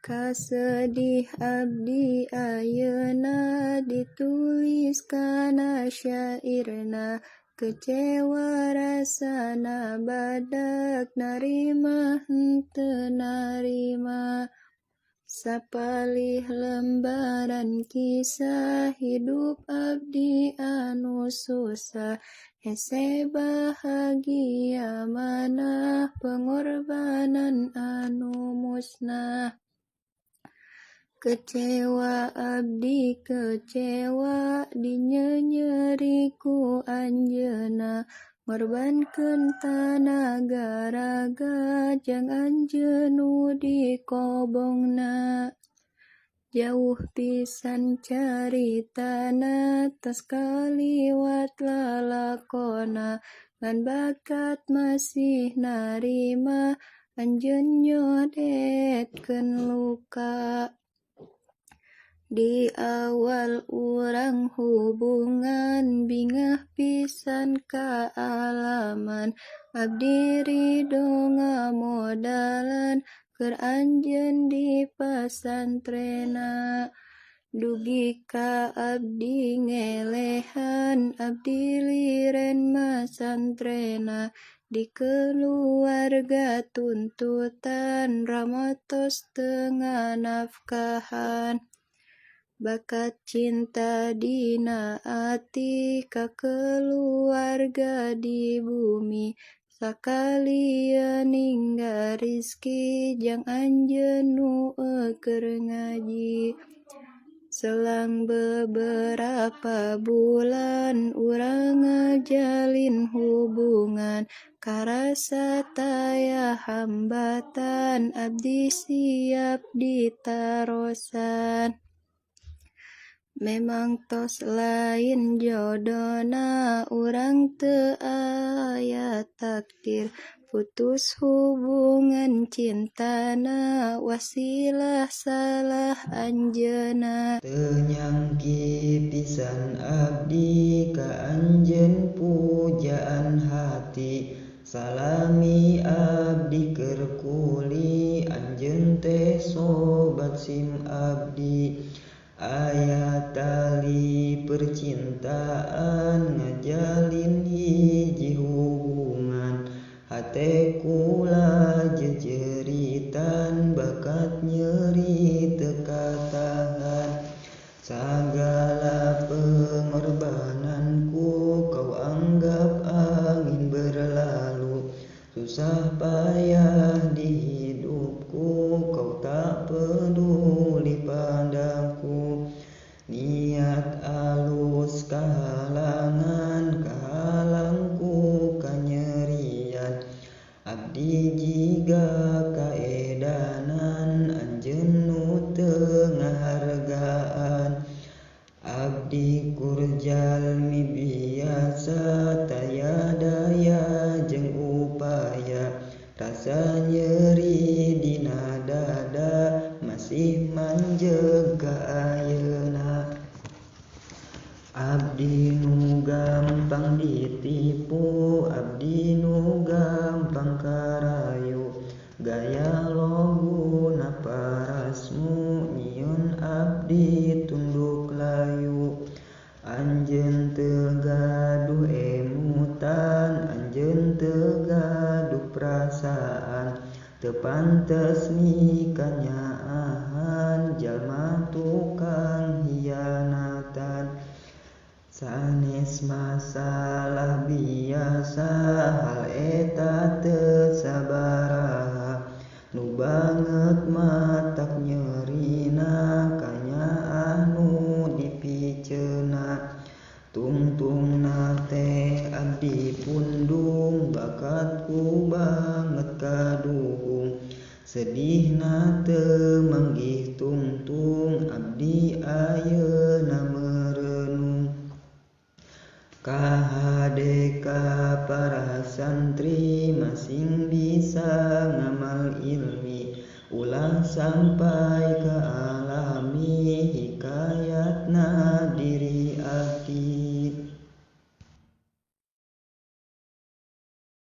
Kasedih abdi ayeuna ditulis kana syairna kecewa rasana badak narima henteu narima. Sapalih lembaran kisah hidup abdi anu susah hese bahagia manah pengorbanan anu musnah. Kecewa abdi kecewa dinyenyeri ku anjeunna ngorbankeun tanaga raga jang anjeun nu dikobongna. Jauh pisan caritana tos kaliwat lalakona ngan bakat masih narima anjeun nyodetkeun luka. Di awal urang hubungan bingah pisan kaalaman abdi ridho ngamodalan keur anjeun di pasantrena. Dugi ka abdi ngelehan abdi liren masantrena di keluarga tuntutan ramatos teu nganafkahan. Bakat cinta dina ati ka keluarga di bumi sakalian ninggal rizki jang anjeun nu keur ngaji. Selang beberapa bulan urang ngajalin hubungan karasa taya hambatan abdi siap ditarosan. Memang tos lain jodona urang teu aya takdir putus hubungan cintana wasilah salah anjeunna. Teu nyangki pisan abdi ka anjeun pujaan hati salami abdi keur kuli anjeun teh sobat sim abdi. Aya tali percintaan ngajalin hiji hubungan hate kula jejeritan bakat nyeri teu katahan. Sagala pengorbananku kau anggap angin berlalu susah payah di hidupku kau tak peduli padaku. Niat alus kahalangan kahalangku kanyerian abdi jiga kaedanan anjeun nu teu ngahargaan. Abdi kur jalmi biasa taya daya jeung upaya rasa nyeri dina dada masih manjeg ka ayeuna. Abdi nu gampang ditipu abdi nu gampang karayu gaya loguna parasmu nyieun abdi tunduk layu. Anjeun teu gaduh emutan anjeun teu gaduh perasaan teu pantes mikanyaahan jalma tukang hianatan. Sanes masalah biasa hal eta teu sabaraha nu banget matak nyerina kanyaah nu dipiceuna. Tungtungna teh abdi pundung bakatku banget kaduhung sedihna teu manggih tungtung abdi ayeuna merenung. KHDK para santri masing bisa ngamal ilmi ulah sampai ka alami hikayat.